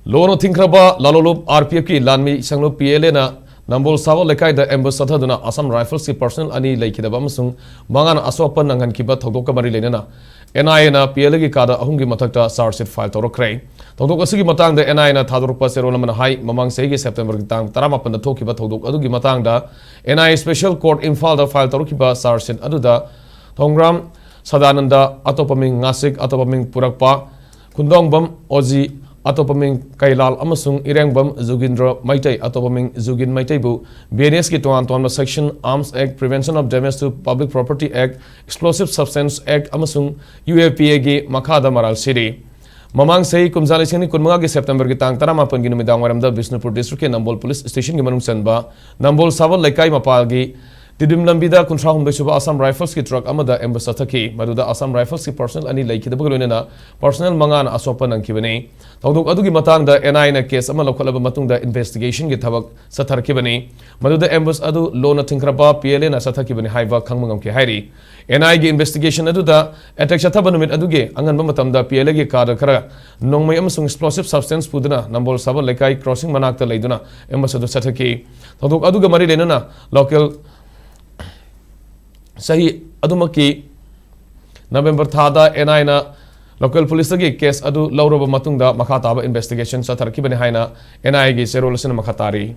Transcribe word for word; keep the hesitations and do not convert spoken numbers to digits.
ꯂꯣꯅ ꯊꯤꯡꯈ꯭ꯔꯕ ꯂꯥꯂꯣꯂꯨꯞ RPFꯀꯤ ꯂꯥꯟꯃꯤ ꯁꯪꯂꯨꯞ PLAꯅ ꯅꯝꯕꯣꯜ ꯁꯥꯕ ꯂꯩꯀꯥꯏꯗ ambush ꯆꯠꯊꯗꯨꯅ Assam Riflesꯀꯤ personnel ꯑꯅꯤ ꯂꯩꯈꯤꯗꯕ ꯑꯃꯁꯨꯡ ꯃꯉꯥꯅ ꯑꯁꯣꯛ ꯑꯄꯟ ꯅꯪꯍꯟꯈꯤꯕ ꯊꯧꯗꯣꯛꯀ ꯃꯔꯤ ꯂꯩꯅꯅ NIAꯅ PLAꯒꯤ ꯀꯥꯗ ꯑꯍꯨꯝꯒꯤ ꯃꯊꯛꯇ charge sheet file ꯇꯧꯔꯛꯈ꯭ꯔꯦ꯫ ꯊꯧꯗꯣꯛ ꯑꯁꯤꯒꯤ ꯃꯇꯥꯡꯗ NIAꯅ ꯊꯥꯗꯣꯔꯛꯄ ꯆꯦꯔꯣꯜ ꯑꯃꯅ ꯍꯥꯏ, ꯃꯃꯥꯡ ꯆꯍꯤꯒꯤ Septemberꯒꯤ ꯇꯥꯡ ꯇꯔꯥꯃꯥꯄꯟꯗ ꯊꯣꯛꯈꯤꯕ ꯊꯧꯗꯣꯛ ꯑꯗꯨꯒꯤ ꯃꯇꯥꯡꯗ NIA Special Court ꯏꯝꯐꯥꯜꯗ file ꯇꯧꯔꯛꯈꯤꯕ charge sheet ꯑꯗꯨꯗ ꯊꯣꯡꯒ꯭ꯔꯥꯝ ꯁꯗꯥꯅꯟꯗ, ꯑꯇꯣꯞꯄ ꯃꯤꯡ ꯉꯥꯁꯤꯛ, ꯑꯇꯣꯞꯄ ꯃꯤꯡ ꯄꯨꯔꯛꯄ, ꯈꯨꯟꯗꯣꯡꯕꯝ ꯑꯣꯖꯤ, ꯑꯇꯣꯞꯄ ꯃꯤꯡ ꯀꯩꯂꯥꯜ ꯑꯃꯁꯨꯡ ꯏꯔꯦꯡꯕꯝ ꯖꯨꯒꯤꯟꯗ꯭ꯔ ꯃꯩꯇꯩ, ꯑꯇꯣꯞꯄ ꯃꯤꯡ ꯖꯨꯒꯤꯟ ꯃꯩꯇꯩꯕꯨ BNSꯀꯤ ꯇꯣꯉꯥꯟ ꯇꯣꯉꯥꯟꯕ section, Arms Act, Prevention of Damage to Public Property Act, Explosive Substance Act ꯑꯃꯁꯨꯡ UAPAꯒꯤ ꯃꯈꯥꯗ ꯃꯔꯥꯜ ꯁꯤꯔꯤ꯫ ꯃꯃꯥꯡ ꯆꯍꯤ ꯀꯨꯝꯖꯥ ꯂꯤꯁꯤꯡ ꯑꯅꯤ ꯀꯨꯟꯃꯉꯥꯒꯤ Septemberꯒꯤ ꯇꯥꯡ ꯇꯔꯥꯃꯥꯄꯟꯒꯤ ꯅꯨꯃꯤꯗꯥꯡ ꯋꯥꯏꯔꯝꯗ ꯕꯤꯁꯅꯨꯄꯨꯔ districtꯀꯤ ꯅꯝꯕꯣꯜ police stationꯒꯤ ꯃꯅꯨꯡ ꯆꯟꯕ ꯅꯝꯕꯣꯜ ꯁꯥꯕ ꯂꯩꯀꯥꯏ ꯃꯄꯥꯒꯤ ꯇꯤꯗꯤꯝ ꯂꯝꯕꯤꯗ ꯀꯨꯟꯊ꯭ꯔꯥ ꯍꯨꯝꯗꯣꯏ ꯁꯨꯕ Assam Riflesꯀꯤ truck ꯑꯃꯗ ambush ꯆꯠꯊꯈꯤ꯫ ꯃꯗꯨꯗ Assam Riflesꯀꯤ personnel ꯑꯅꯤ ꯂꯩꯈꯤꯗꯕꯒ ꯂꯣꯏꯅꯅ personnel ꯃꯉꯥꯅ ꯑꯁꯣꯛꯄ ꯅꯪꯈꯤꯕꯅꯤ꯫ ꯊꯧꯗꯣꯛ ꯑꯗꯨꯒꯤ ꯃꯇꯥꯡꯗ NIAꯅ case ꯑꯃ ꯂꯧꯈꯠꯂꯕ ꯃꯇꯨꯡꯗ investigationꯒꯤ ꯊꯕꯛ ꯆꯠꯊꯔꯛꯈꯤꯕꯅꯤ꯫ ꯃꯗꯨꯗ ambush ꯑꯗꯨ ꯂꯣꯅ ꯊꯤꯡꯈ꯭ꯔꯕ PLAꯅ ꯆꯠꯊꯈꯤꯕꯅꯤ ꯍꯥꯏꯕ ꯈꯪꯕ ꯉꯝꯈꯤ ꯍꯥꯏꯔꯤ꯫ NIAꯒꯤ investigation ꯑꯗꯨꯗ attack ꯆꯠꯊꯕ ꯅꯨꯃꯤꯠ ꯑꯗꯨꯒꯤ ꯑꯉꯟꯕ ꯃꯇꯝꯗ PLAꯒꯤ ꯀꯥꯗ ꯈꯔ ꯅꯣꯡꯃꯩ ꯑꯃꯁꯨꯡ explosive substance ꯄꯨꯗꯨꯅ ꯅꯝꯕꯣꯜ ꯁꯥꯕ ꯂꯩꯀꯥꯏ crossing ꯃꯅꯥꯛꯇ ꯂꯩꯗꯨꯅ ambush ꯑꯗꯨ ꯆꯠꯊꯈꯤ꯫ ꯊꯧꯗꯣꯛ ꯑꯗꯨꯒ ꯃꯔꯤ ꯂꯩꯅꯅ local ꯆꯍꯤ ꯑꯗꯨꯃꯛꯀꯤ November ꯊꯥꯗ NIAꯅ local policeꯇꯒꯤ case ꯑꯗꯨ ꯂꯧꯔꯕ ꯃꯇꯨꯡꯗ ꯃꯈꯥ ꯇꯥꯕ investigation ꯆꯠꯊꯔꯛꯈꯤꯕꯅꯤ ꯍꯥꯏꯅ NIAꯒꯤ ꯆꯦꯔꯣꯜ ꯑꯁꯤꯅ ꯃꯈꯥ ꯇꯥꯔꯤ꯫